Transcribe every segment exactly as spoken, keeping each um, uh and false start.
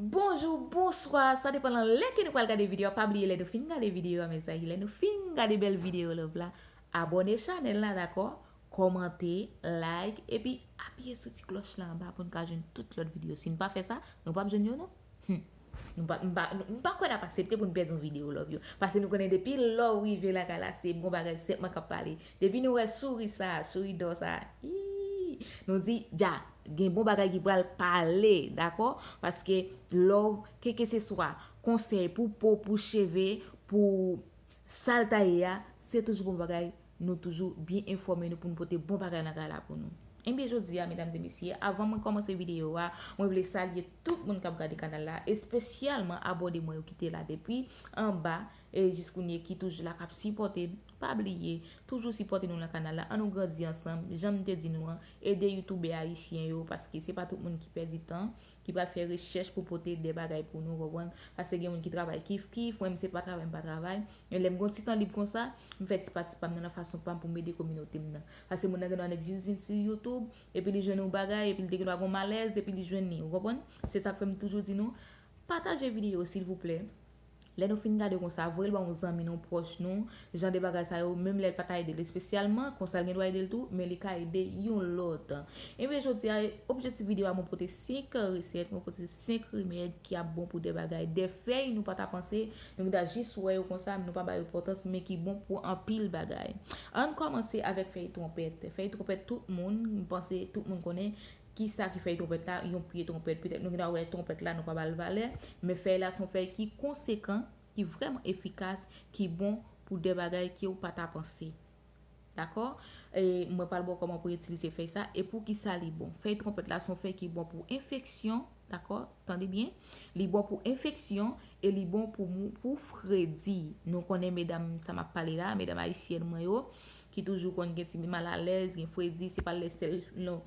Bonjou, bonswa, sa depan nan lè ke nou pral gade videyo a. Pa bliye, lè nou fin gade videyo a, mezanmi, lè nou fin gade bèl videyo love la, abòne chanèl la, dakò? Kòmante, like, epi apiye sou ti klòch la anba pou n ka jwenn tout lòt videyo. Si n pa fè sa, nou p ap jwenn yo non. Hmm. Nou pa, m pa, m pa kwè n ap aksepte pou n pèdi yon videyo love yo. Paske nou konnen depi love rive lakay la, se bon bagay sèlman k ap pale. Depi nou wè souri sa, souri dò sa, ii, nou di, dja, gen bon bagay ki pral pale, dakò? Paske love, kèlkeswa konsèy pou po, pou cheve, pou sa l ta ye a, se toujou bon bagay. Nou toujou byen enfòme nou pou n pote bon bagay nan kay la pou nou. Ebyen, jodi a, medam e mesye, avan mwen kòmanse videyo a, mwen vle salye tout moun k ap gade kanal la, espesyalman abòne mwen yo ki te la depi anba, e jis kounye ki toujou la k ap sipòte m. Pa bliye, toujou sipòte nou nan kanal la, ann nou grandi ansanm, jan m te di nou an, ede youtubè ayisyen yo, paske se pa tout moun ki pèdi tan, ki pral fè rechèch pou pote de bagay pou nou, konprann? Paske gen moun ki travay kif kif, mwen menm se pa travay, m pa travay. Men lè m gen yon ti tan lib konsa, m fè ti pati pa m nan, nan fason pa m pou m ede kominote m nan. Paske moun nan gen dwa nèk jis vin sou YouTube, epi li jwenn yon bagay, epi li te gen dwa gen yon malèz, epi li jwenn li, ou konprann? Se sa k fè m toujou di nou, pataje videyo, silvouplè. Lè nou fin gade konsa, voye l ba yon zanmi nou, pwòch nou, jan de bagay sa yo, menm lè l pa ta ede l espesyalman, konsa l gen dwa ede l tou, men li ka ede yon lòt. Ebyen, jodi a, objektif videyo a, mwen pote senk resèt, mwen pote senk remèd ki ap bon pou de bagay, de fèy nou pa ta panse, nou gen dwa jis wè yo konsa, nou pa ba yo enpòtans, men ki bon pou anpil bagay. Ann kòmanse avèk fèy twonpèt. Fèy twonpèt, tout moun, m panse tout moun konnen, kisa ki fèy twonpèt la, yon pye twonpèt. Petèt nou gen dwa wè twonpèt la, nou pa ba l valè, men fèy la se yon fèy ki konsekan, ki vrèman efikas, ki bon pou de bagay ke w pa ta panse. Dakò? E mwen pral ba w kòman pou itilize fèy sa e pou kisa li bon. Fèy twonpèt la se yon fèy ki bon pou enfeksyon, dakò? Tande byen. Li bon pou enfeksyon e li bon pou mou-, pou fredi. Nou konnen medam sa m ap pale la, medam ayisyèn mwen yo, ki toujou konn gen ti malalèz, gen fredi, se pa lè sèl non.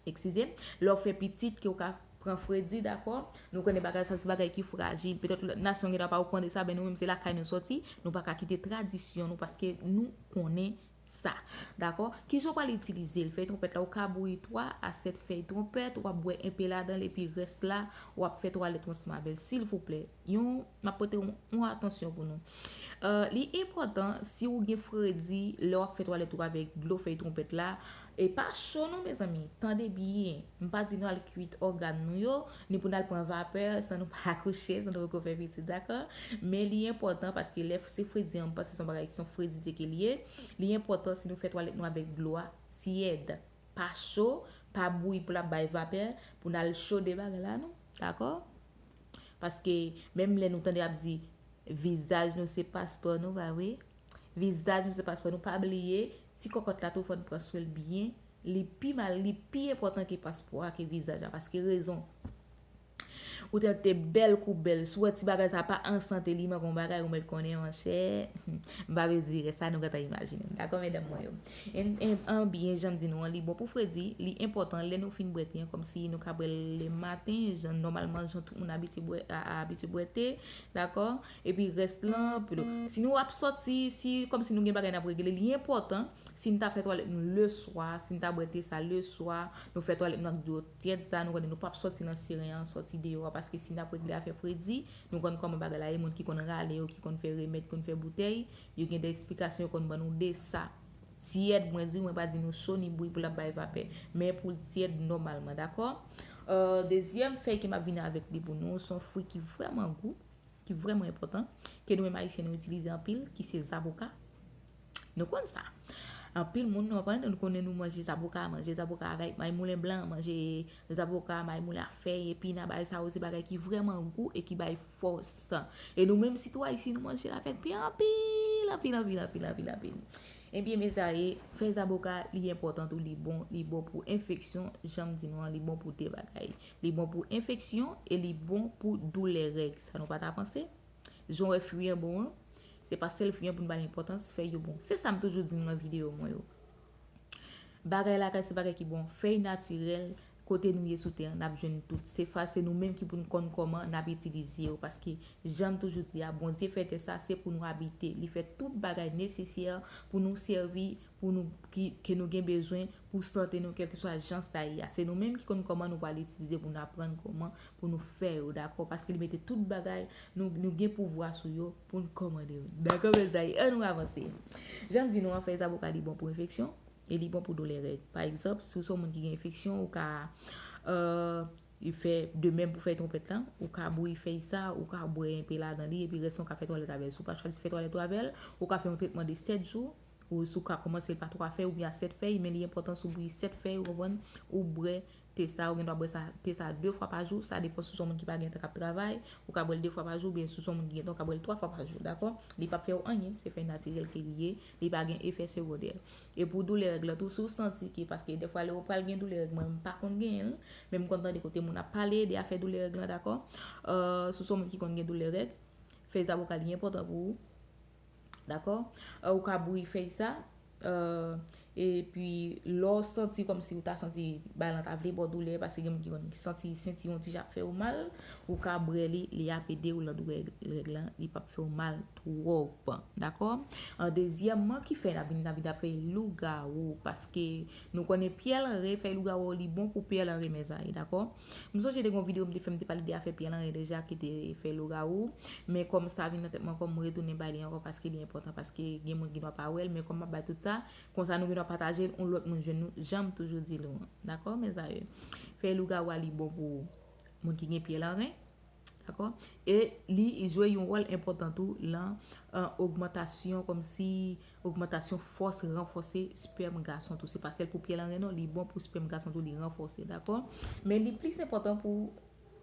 Eskize, lè w fè pitit ke w ka pran fredi, dakò? Nou konnen bagay sa se bagay ki frajil. Petèt lòt nasyon gen dwa pa okouran de sa, men nou menm se lakay nou sòti, nou pa ka kite tradisyon nou paske nou konnen sa. Dakò? Kijan w pral itilize l? Fèy twonpèt la, ou ka bouyi twa a sèt fèy twonpèt, w ap bwè enpe ladan l epi rès la, w ap fè twalèt ou ansanm avè l, silvouplè. Yon, m ap pote yon, yon atansyon pou nou. Euh, li enpòtan, si w gen fredi, lè w ap fè twalèt ou avèk dlo fèy twonpèt la, e pa cho non, mezanmi. Tande byen. M pa di nou al kuit ògàn nou yo, ni pou n al pran vapè san nou pa akouche, san nou poko fè pitit, dakò? Men li enpòtan paske lè se fredi an, m panse se yon bagay ki se yon fredite ke l ye. Li enpòtan si nou fè twalèt nou avèk dlo a tyèd. Pa cho, pa bouyi pou l ap bay vapè, pou n al chode bagay la non, dakò? Paske menm lè nou tande y ap di, vizaj nou se paspò nou, pa vre? Vizaj nou se paspò nou, pa bliye, ti kòkòt la tou fò n pran swen l byen, li pi mal, li pi enpòtan ke paspò a, ke vizaj la, paske rezon, ou te, te bèl kou bèl, si w wè ti bagay sa pa an sante, li manke yon bagay, ou mèt konnen, monchè, m pa bezwen di rès la, nou gentan imajine, dakò, medam mwen yo? En, en, an byen, jan m di nou an, li bon pou fredi, li enpòtan, lè nou fin bwè te an, kòmsi nou ka bwè l lematen, jan, nòmalman, jan tout moun abitye bwè, a, a, abitye bwè te, dakò? Epi rès lan, pou nou, si nou ap sòti, si, kòmsi nou gen bagay n ap regle, li enpòtan, si n ta fè twalèt nou leswa, si n ta bwè te sa leswa, nou fè twalèt nou ak dlo tyèd sa, nou konnen nou p ap sòti nan siren an, sòti deyò a, paske si n ap regle afè fredi, nou konn kòman bagay la ye, moun ki konn rale yo, ki konn fè remèd, ki konn fè boutèy, yo gen de esplikasyon yo konn ban nou de sa. Tyèd, mwen di, mwen pa di nou cho ni bouyi pou l ap bay vapè, men pou l tyèd nòmalman, dakò? Euh, dezyèm fèy ke m ap vini avèk li pou nou, se yon fwi ki vrèman gou, ki vrèman enpòtan, ke nou menm ayisyen nou itilize anpil, ki se zaboka. Nou konn sa. Anpil moun, nou aprann, nou konnen nou manje zaboka, manje zaboka avèk may moulen blan, manje zaboka, may moulen ak fèy, epina, bagay sa yo, se bagay ki vrèman gou e ki bay fòs. E nou menm, sitou ayisyen, nou manje l avèk pen anpil, anpil, anpil, anpil, anpil, anpil. Ebyen, mezanmi, fèy zaboka, li enpòtan tou, li bon, li bon pou enfeksyon, jan m di nou an, li bon pou de bagay. Li bon pou enfeksyon e li bon pou doulè règ. Sa nou pa ta panse? Jan w wè fwi an bon an, se pa sèl fwi an pou n ba l enpòtans, fèy yo bon. Se sa m toujou di nou nan videyo mwen yo. Bagay lakay se bagay ki bon, fèy natirèl, kote nou ye sou tè an, n ap jwenn tout. Se fa, se nou menm ki pou n konn kòman n ap itilize yo, paske jan m toujou di a, Bondye fè tè sa, se pou nou abite. Li fè tout bagay nesesè pou nou sèvi, pou nou, ki, ke nou gen bezwen pou sante nou, kèlkeswa jan sa ye a. Se nou menm ki konn kòman nou pral itilize pou nou aprann kòman pou nou fè yo, dakò? Paske li mete tout bagay, nou, nou gen pouvwa sou yo pou n kòmande yo. Dakò, mezanmi? Ann nou avanse. Jan m di nou an, fèy zaboka li bon pou enfeksyon e li bon pou doulè règ. Pa egzanp, si w se yon moun ki gen enfeksyon, ou ka, euh, fè de menm pou fèy twonpèt lan, ou ka bouyi fèy sa, ou ka bwè enpe ladan li, epi rès ou ka fè twalèt avè l. Si w pa chwazi fè twalèt ou avè l, ou ka fè yon tretman de sèt jou, ou si w ka kòmanse l pa twa fèy oubyen a sèt fèy, men li enpòtan si w bouyi sèt fèy, ou konprann, ou bwè te sa, ou gen dwa bwè sa, te sa de fwa pa jou, sa depann si w se yon moun ki pa gen tan k ap travay, ou ka bwè l de fwa pa jou, oubyen si w se yon moun ki gen tan, ou ka bwè l twa fwa pa jou, dakò? Li p ap fè w anyen, se fèy natirèl ke li ye, li pa gen efè segondè. E pou doulè règ lan tou, si w santi ke, paske dèfwa lè w pral gen doulè règ, mwen m pa konn genyen l, men m konn tande kote moun ap pale de afè doulè règ lan, dakò? Euh, si w se yon moun ki konn gen doulè règ, fèy zaboka li enpòtan pou ou, dakò? Euh, ou ka bouyi fèy sa, euh, epi lè w santi kòmsi ou ta santi bagay lan ta vle ba w doulè, paske gen moun ki konn santi senti yon ti jan ap fè yo mal, ou ka bwè li, li ap ede w nan doulè règ lan, li p ap fè w mal twòp, dakò? An dezyèmman, ki fèy n ap vin, n ap vin ap fèy lougawou, paske nou konnen pyèl ren, fèy lougawou li bon pou pyèl ren, mezanmi, dakò? M sonje te gen yon videyo m te fè, m te pale de afè pyèl ren deja ki te fèy lougawou, men kòm sa vin nan tèt mwen, kòm m retounen bay li ankò paske li enpòtan, paske gen moun ki gen dwa pa wè l, men kòm m ap bay tout sa, konsa nou gen dwa pataje l, yon lòt moun jwenn nou, jan m toujou di nou an, dakò, mezanmi? Fèy lougawou a li bon pou moun ki gen pyèl ren, dakò? E li jwe yon wòl enpòtan tou lan, euh, ogmantasyon, kòmsi ogmantasyon fòs, ranfòse spèm gason tou. Se pa sèl pou pyèl ren non, li bon pou spèm gason tou, li ranfòse, dakò? Men li plis enpòtan pou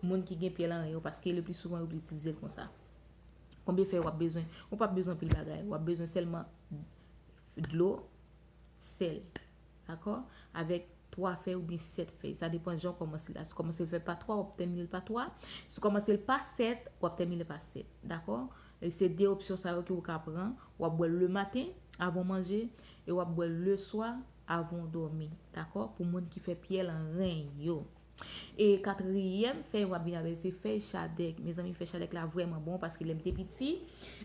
moun ki gen pyèl ren yo, paske le pli souvan yo plis itilize l konsa. Konbyen fèy w ap bezwen? Ou p ap bezwen anpil bagay, w ap bezwen sèlman dlo, sèl, dakò? Avèk twa fèy oubyen sèt fèy. Sa depann jan w kòmanse l la. Si w kòmanse l fè pa twa, w ap tèmine l pa twa. Si w kòmanse l pa sèt, w ap tèmine l pa sèt. Dakò? E se de opsyon sa yo ke w ka pran. W ap bwè l lematen, avan w manje, e w ap bwè l leswa, avan w dòmi. Dakò? Pou moun ki fè pyèl ren yo. E katriyèm fèy w ap vin avè l, se fèy chadèk. Mezanmi, fèy chadèk la vrèman bon, paske lè m te piti,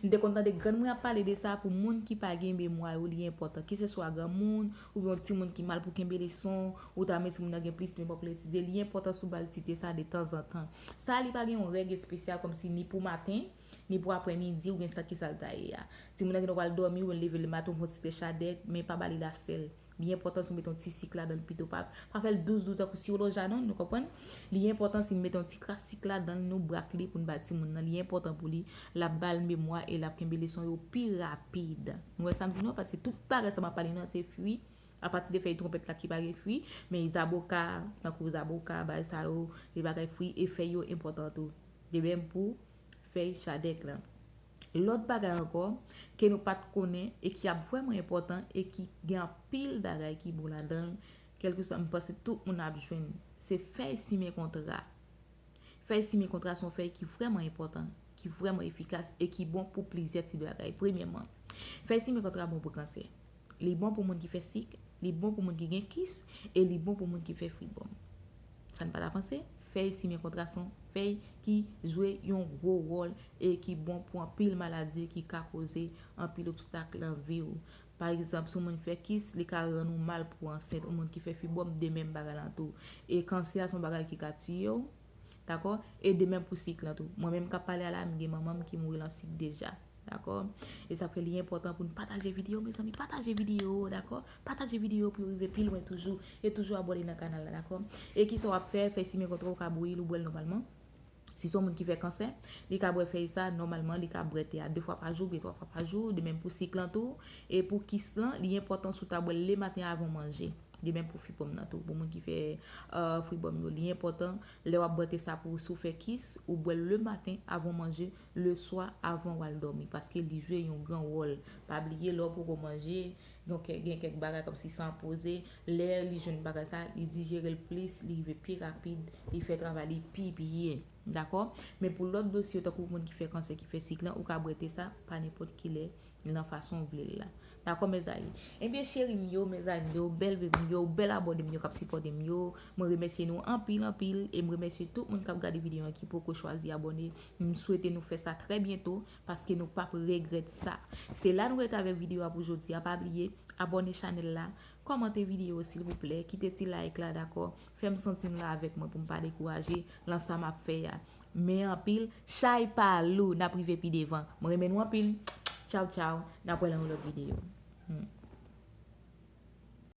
m te konn tande grann mwen ap pale de sa. Pou moun ki pa gen memwa yo, li enpòtan. Keseswa granmoun, oubyen yon timoun ki mal pou kenbe leson, ou ta renmen timoun nan gen plis memwa pou l etidye, li enpòtan si w ba l ti te sa detanzantan. Sa, li pa gen yon règ espesyal, kòmsi ni pou maten, ni pou aprèmidi, oubyen sa ki sa l ta ye a. Timoun nan gen dwa pral dòmi, oubyen l leve lematen, ou fè yon ti te chadèk, men pa ba li lasèl. Li enpòtan si w mete yon ti sik ladan l pito, pa, pa fè l dous dous tankou siwo loja non, nou konprann? Li enpòtan si n mete yon ti kras sik ladan l, nou brak li pou n ba timoun nan. Li enpòtan pou li, l ap ba l memwa e l ap kenbe leson yo pi rapid. Nou wè sa m di nou an, paske tout bagay sa m ap pale nou an, se fwi, apati de fèy twonpèt la ki pa gen fwi, men zaboka, tankou zaboka, bagay sa yo, se bagay fwi, e fèy yo enpòtan tou. De menm pou fèy chadèk lan. Lòt bagay ankò ke nou pa t konnen e ki ap vrèman enpòtan e ki gen anpil bagay ki bon ladan l, kèlkeswa, m panse tout moun ap jwenn, se fèy simen kontra. Fèy simen kontra se yon fèy ki vrèman enpòtan, ki vrèman efikas e ki bon pou plizyè ti bagay. Premyèman, fèy simen kontra bon pou kansè. Li bon pou moun ki fè sik, li bon pou moun ki gen kis, e li bon pou moun ki fè fibwòm. Sa n pa ta panse, fèy simen kontra se yon fèy ki jwe yon gwo wòl e ki bon pou anpil maladi ki ka koze anpil obstak nan vi w. Pa egzanp, si yon moun fè kis, li ka rann ou mal pou ansent. Yon moun ki fè fibwòm, de menm bagay lan tou. E kansè a se yon bagay ki ka tiye w, dakò? E de menm pou sik lan tou. Mwen menm k ap pale a la, m gen manman m ki mouri lan sik deja. Dakò? E sa fè li enpòtan pou n pataje videyo, mezanmi. Pataje videyo, dakò? Pataje videyo pou yo rive pi lwen toujou. E toujou abòne nan kanal la, dakò? E kisa w ap fè? Fèy simen kontra, ou ka bouyi l, ou bwè l nòmalman. Si se yon moun ki fè kansè, li ka bwè fèy sa nòmalman, li ka bwè te a de fwa pa jou, oubyen twa fwa pa jou, de menm pou sik lan tou. E pou kis lan, li enpòtan si w ta bwè l lematen avan w manje. De menm pou fibwòm nan tou. Pou moun ki fè, euh, fibwòm yo, li enpòtan lè w ap bwè te sa pou si w fè kis, ou bwè l lematen avan w manje, leswa avan w al dòmi, paske li jwe yon gran wòl. Pa bliye, lè w poko manje, Donk, gen kèk bagay kòmsi san poze, lè li jwenn bagay sa, li dijere l plis, li rive pi rapid, li fè travay li pi byen. Dakò? Men pou lòt dosye yo, tankou moun ki fè kansè, ki fè sik lan, ou ka bwè te sa pa nenpòt ki lè, nan fason w vle l la. Dakò, mezanmi? Ebyen, cheri m yo, mezanmi yo, bèl bebe m yo, bèl abòne m yo k ap sipòte m yo, mwen remèsye nou anpil, anpil, e m remèsye tout moun k ap gade videyo an ki poko chwazi abòne. M swete nou fè sa trè byento, paske nou p ap regrèt sa. Se la nou rete avèk videyo a pou jodi a. Pa bliye, abòne chanèl la, kòmante videyo silvouplè, kite ti like la, dakò? Fè m santi m la avèk mwen pou m pa dekouraje lan sa m ap fè a. Men anpil, chay pa lou, n ap rive pi devan. Mwen renmen nou anpil. Tchaw, tchaw, n ap wè lan yon lòt videyo.